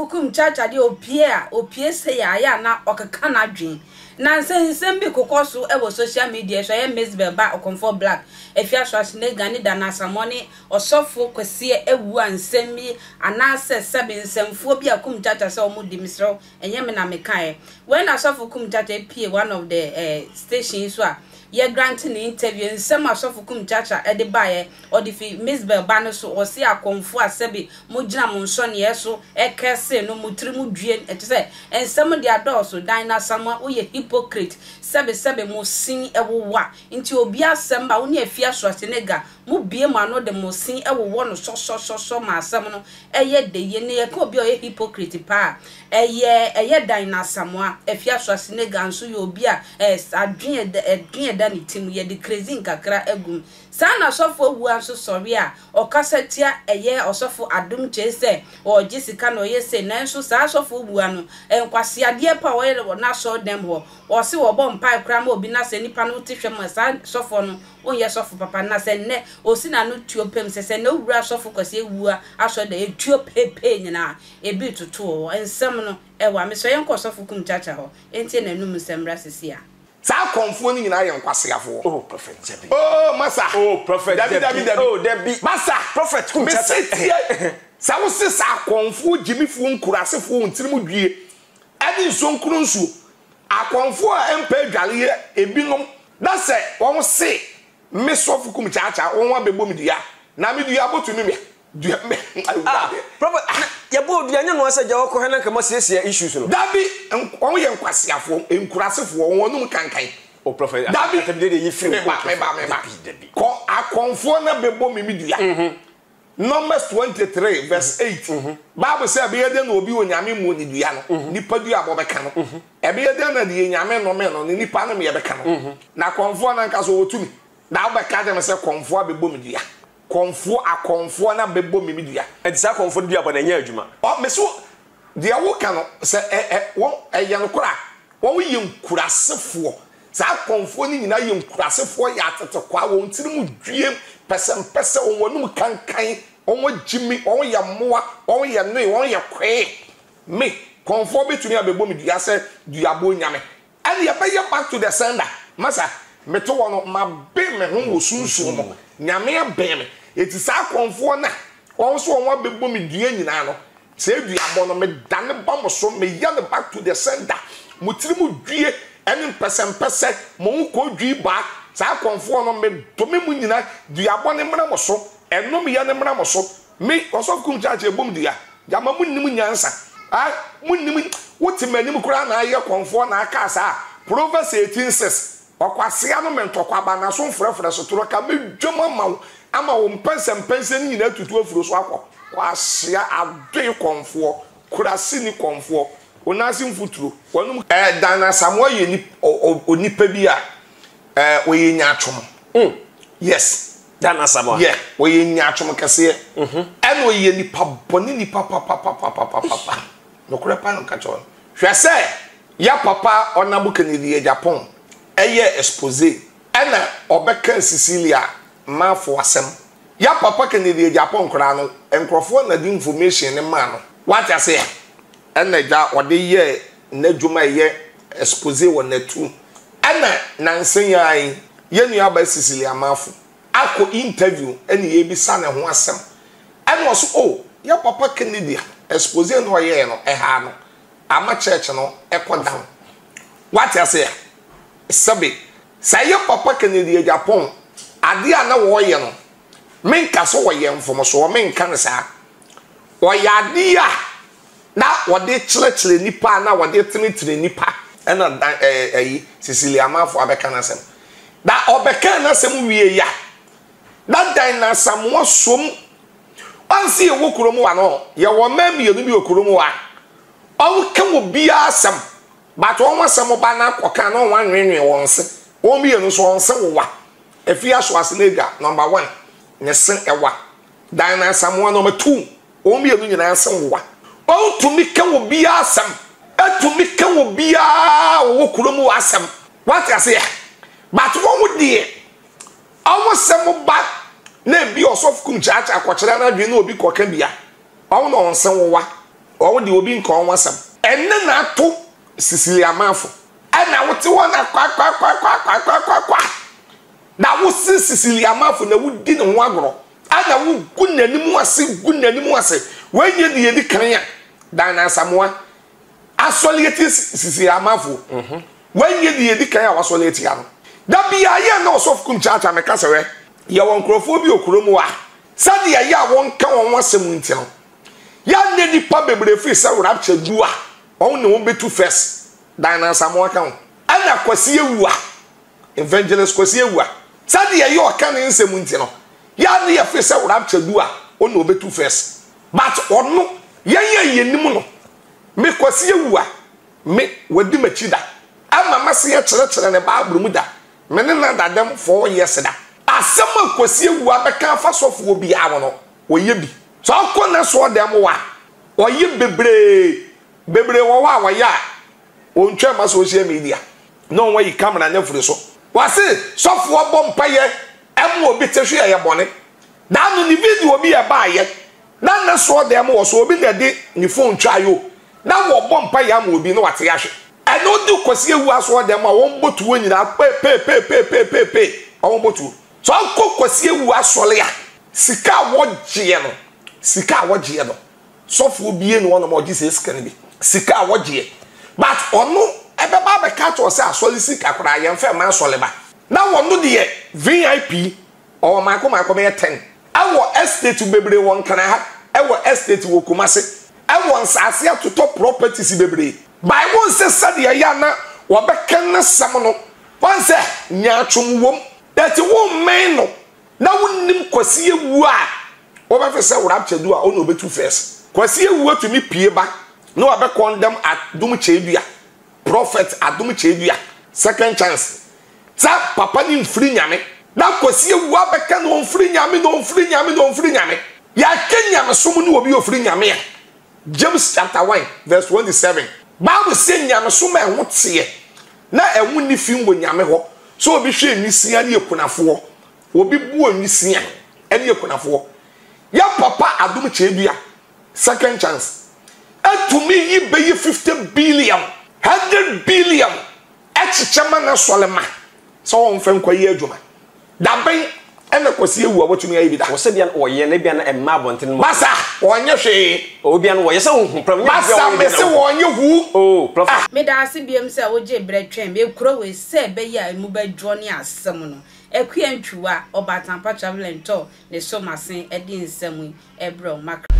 Ɔsɔfo Kum Chacha deɛ opie a, opie sei a, ayɛ a na ɔkeka n'adwene. Na nsɛnsɛm bi kokɔ so wɔ social media so, ɛyɛ Mizbel ba Ɔkɔmfoɔ Black, Afia Schwarzenegger ne Dana Asamoah ne Ɔsɔfo Kwasi Awuah nsɛm bi anaasɛ sɛbe nsɛmfoɔ bi a Kum Chacha sɛ wɔn di, mesrɛ wo, ɛnyɛ me na mekaeɛ. Wei na Sɔfo Kum Chacha pie one of the eh, station yi so a yɛ grant ne interview, nsɛm a Sɔfo Kum Chacha de baeɛ, ɔde fi Mizbel ba no so, ɔse akɔmfoɔ a sɛbe mo gyina mo nsɔneɛ so ɛkɛse no, mo tiri mu due, ɛkyɛ sɛ nsɛm de adɔɔso, Dan Asamoah woyɛ hypocrite, sɛbe sɛbe mo sin ɛwowa, nti obi asɛm ba wo ne Afia Schwarzenegger mo bue mo ano de mo sin ɛwowɔ no sɔsɔsɔsɔ ma asɛm no ɛyɛ dɛ yie, na yɛka obi a ɔyɛ hypocrite paa a, ɛyɛ ɛyɛ Dan Asamoah, Afia Schwarzenegger nso yɛ obi a ɛɛ adwene ɛda ɛdwene ɛda ne ti mu, yɛde crazy nkakra agu mu. Saa na ɔsɔfo Awuah nso sɔre a ɔkasa tia ɛyɛ ɔsɔfo Adom Kyei sɛ ɔregye sika na ɔyɛ sei nanso saa ɔsɔfo Awuah no nkwaseadeɛ pa a ɔyɛ wɔ n'asɔredan mu hɔ ɔse ɔbɔ mpae koraa ma obi na sɛ nipa no te hwɛ mu a saa sɔfoɔ no onyɛ sɔfo papa na sɛ nnɛ ɔsi n'ano tuo pem sɛ sɛ nnɛ wowura sɔfo Kwasi Awuah asɔredan etuo peepee nyinaa ebi retoto wɔ hɔ nsɛm no ɛwɔ a mesrɛ yɛnkɔ ɔsɔfo Kum Kyakya hɔ ntie n'anum nsɛm mmra sisi a. Saa akɔmfoɔ no nyinaa yɛ nkwaseafoɔ. Oh prophet Dabi. Oh masa. Oh prophet Dabi Dabi dabi dabi. Oh Dabi. Masa. Prophet kum Mese kyakya. tie. Sɛ wo se saa akɔmfoɔ gyimifoɔ nkurasefoɔ wɔn tirim dwie ɛne nsuo nkunu nsuo. Akɔmfoɔ a ɛmpɛ adwareɛ ebinom na sɛ wɔn se me sɔfo kum kyaakyaa wɔn abɛbɔ me dua na me dua bɔtumi me Dua me Ah awurade. prophet na yɛbɔ odua nyɛ noa sɛ gya ɔkɔ hɛ na nka mo asiesie issues no. Dabi wɔn yɛ nkwaseafoɔ nkurasefoɔ wɔn anum kankan. Oh prophet Dabi atamide deɛ yi firi meba oh meba prophet meba dabi dabi. kɔ akɔnfoɔ na bɛbɔ me me dua. Numbers 23 verse 8 Bible sɛ ɛbɛyɛ dɛn na obi onyame mmuo ne dua no nipa dua bɔ bɛka no ɛbɛyɛ dɛn na deɛ nyame nnome no ne nipa no meɛ bɛka no na akɔnfoɔ no ankasa ɔwɔ tumi na wobɛka kyerɛ me sɛ kɔnfoɔ abɛbɔ me dua Kɔmfoɔ, akɔmfoɔ no abɛbɔ me me dua. Ɛnti saa kɔmfoɔ no dua bɔ no ɛnyɛ adwuma. Ɔ, mese wo, deɛ woka no, sɛ ɛ, ɛ, wɔn, ɛyɛ nokorɛ a, wɔn yɛ nkurasefoɔ. Saa akɔmfoɔ no nyinaa yɛ nkurasefoɔ, yɛ atetekwaa, wɔn tiri mu due, pɛsɛmpɛsɛ, wɔn anum kankan, wɔn agyimi, wɔn yɛ mmoa, wɔn yɛ nnoe, wɔn yɛ kwee. Me, kɔmfoɔ bɛtumi abɛbɔ me dua sɛ duabɔ nyame. Ɛne ɛbɛyɛ back to the sender. Masa, mete hɔ no, maben me ho wɔ sunsum mu. Nyame abɛn me. Enti saa akɔmfoɔ no a wɔn nso wɔn abɛbɔ me dua nyinaa no, saa duabɔ no, medane ba mo so, meyɛ no back to the sender. Mo tiri mu due ne mpɛsɛmpɛsɛ, mo ho kɔdwii baa. Saa akɔmfoɔ no, medome mo nyinaa. Duabɔ no mmra mo so, ɛnomyɛ no mmra mo so. Me, Ɔsɔfo Kum Kyaakye, ɛbom dua. Gyama monnim nyansa. Ah, monnim, wote m'anim koraa na ayɛ kɔmfoɔ na aka saa. Proverbs 18, 6, Ɔkwasea no me ntɔkwaba, n'aso mfrɛfrɛ sotorɔ ka, mɛdwam ama wo, ama wo mpɛnsɛmpɛnsɛ no nyinaa atutu afuro so akɔ. Kwasea, adoe kɔmfoɔ, kuraseni kɔmfoɔ, wo nan ase mfuturo, w'anom. Eh, Dan Asamoah yɛ nip, ɔ, ɔ, onipa bi a, eh, ɔyɛ nyaatwom. Mm. Yes. Dan Asamoah. Yeah, ɔyɛ nyaatwom kɛseɛ. Ɛna ɔyɛ nipa bɔne nipa papapapapapa. Nokorɛ paa na meka kyerɛ wo no. Hwɛ sɛ ya papa Honourable Kennedy Agyapong ɛyɛɛ expose ɛna ɔbɛkaa Cecilia Marfo asɛm. Ya papa Kennedy Agyapong koraa no nkorɔfoɔ na de information no maa no. Wate aseɛ? Ɛna agya ɔde yɛɛ n'adwuma ɛyɛ expose wɔ natu. Ɛna nansa yi ara yi yɛn nua baa Cecilia Marfo akɔ interview ɛna yɛrebisa ne ho asɛm ɛna ɔse oh yɛ papa Kennedy expose no ɔyɛɛ no ɛhaa no ama church no ɛkɔ down. Wate aseɛ? Sɛbe sɛ yɛ papa Kennedy Agyapong adeɛ a na wɔreyɛ no menka sɛ ɔyɛ mfomsoɔ menka no saa. Ɔyɛ adeɛ a na wɔde kyerɛkyerɛ nnipa na wɔde tenetene nnipa ɛna dan ɛɛ ɛyi Cecilia Amanfo abɛka n'asɛm. Na ɔbɛkaa n'asɛm wie ya na Dan na Asamoah som. Ɔnse yɛwɔ kurom wa no yɛwɔ mmaa mmienu bi wɔ kurom wa ɔnka obiara asɛm but wɔn asɛm ba na akɔka na wɔn anwenwen wɔn se wɔn mmienu nso wɔn se wowa efi aso ase na edwa number one ne se ɛwa Dan na Asamoah number two. Wɔn mmienu nyinaa se nwowa. Ɔntumi ka obiara asɛm. Ɛtumi ka obiara a ɔwɔ kurom hɔ asɛm. Wate aseɛ? But wɔn deɛ, wɔn sɛm ba na ebi ɔsɔfo kum kyaakyaa kɔkyerɛ n'adwene na obi kɔka bi a, wɔn na wɔn se nwowa. Wɔn deɛ obi nka wɔn asɛm. Ɛnnɛ na ato Sicily amanfo. Ɛna wote hɔ na kwakwakwakwakwakwakwa. Na wose Sicily amanfo na wodi ne ho agorɔ. Ɛna wogu n'anim ase gu n'anim ase. Wei nyɛ deɛ edi kan a Dan Asamoah asɔre atia Sicily amanfoɔ. Wei nyɛ deɛ edi kan a wasɔre atia no. Da biara yɛ na ɔsɔfo kum kyaakyaa meka sɛ hwɛ yɛwɔ nkurɔfoɔ bi wɔ kurom hɔ a sɛdeɛ ɛyɛ a wɔnka wɔn ho asɛm nti no Yɛanyɛ nnipa bebree firi sɛ rapture du a wɔn ne wɔn bɛtu first Dan Asamoah ka ho ɛna Kwasi Awua Evangelist Kwasi Awua sɛdeɛ ɛyɛ ɔka ne nsɛm nti no yɛa ne yɛfiri sɛ rapture du a wɔn na wɔbɛtu first but ɔno yɛn a yɛnim no me Kwasi Awua me wadi m'akyi da ama mase akyerɛkyerɛ ne Bible mu da me ne no ada dɛm 4 years da asɛm a Kwasi Awua bɛka afa sɔfoɔ biara ho no ɔyɛ bi. Sɛ ɔkɔ n'asɔɔdan mu a, ɔyɛ bebree. Bebree wɔ hɔ a wɔyɛ a, ɔntwa mma social media na wɔayi camera no afiri so. Wɔse sɔfoɔ bɔ mpaeɛ ma obi te hwe ɛyɛ bɔne. Daano ne video bi a ɛbaeɛ na n'asɔɔdan mu wɔ so obi na ɛde ne phone twaeɛ o, na wɔbɔ mpaeɛ ama obi na wate ahwe. Ɛna ɔde Kwasi Awuah asɔɔdan mu a wɔbɔ tuo nyinaa peepeepeepeepeepee wɔbɔ tuo. Sɛ ɔkɔ Kwasi Awuah asɔre a, Sika a wɔgyeɛ no, sika a wɔgyeɛ no, sɔfoɔ bie ne hɔnom a ɔgye saa sika no bi. Sika a wɔgyeɛ. But ɔno ɛbɛba abɛka akyerɛ wo sɛ asɔre sika koraa yɛmfa mma asɔre ba. Na ɔno deɛ VIP ɔwɔ maako maako bɛyɛ ten. Ɛwɔ estate bebree wɔ Nkran ha, ɛwɔ estate wɔ Kumasi, ɛwɔ nsaase atotɔ properties bebree. Bible nse sɛdeɛ ɛyɛ a na wɔbɛka n'asɛm no, wɔn sɛ nyaatwom wom. But wommɛn no Na wonnim Kwasi Awuo a wɔbɛfe sɛ rapture du a ɔna ɔbɛtu first. Kwasi Awuo tumi pue ba na wabɛ condemn Adom Kyɛdua, Prophet Adom Kyɛdua, second chance sɛ papa no mfiri Nyame. Na Kwasi Awuo abɛka na ɔmfiri Nyame na ɔmfiri Nyame na ɔmfiri Nyame. Yɛaka nyamesom ne obi a ɔfiri Nyame a, James chapter 1 verse 27, Bible se nyamesom a ɛho teɛ na ɛho nni fi wɔ Nyame hɔ, sɛ obi hwɛ nwisiaa ne akunafoɔ, obi bu nwisiaa ne akunafoɔ. Yɛ papa Adom Kyɛdua, second chance, atumi yi bɛyɛ 50 billion, 100 billion kyekyɛ ma n'asɔre ma sɛ wɔmfa nkɔyɛ adwuma. Dabɛn na Kwasi awu a watumi ayɛ bi da? Wɔsɛ bia na wɔyɛ na ebia na ɛmma abɔnten ma. Masa wɔnyɛ hwee. Oh ebia na wɔyɛ sɛ wohu prɛm nyɛ bia Masa wɔyɛ bia na mese wohu. wɔnyɛ huu. Oh prɔfɛt. Ah. Meda ase biom sɛ wogyee berɛ twɛn me kuro wei sɛ ɛbɛyɛ a emu bɛdwoɔ ne asɛm no. Akua Ntwiwa, Ɔbaatanpa Travel and Tour ne so masen de nsɛm yi brɛ wo. Makra.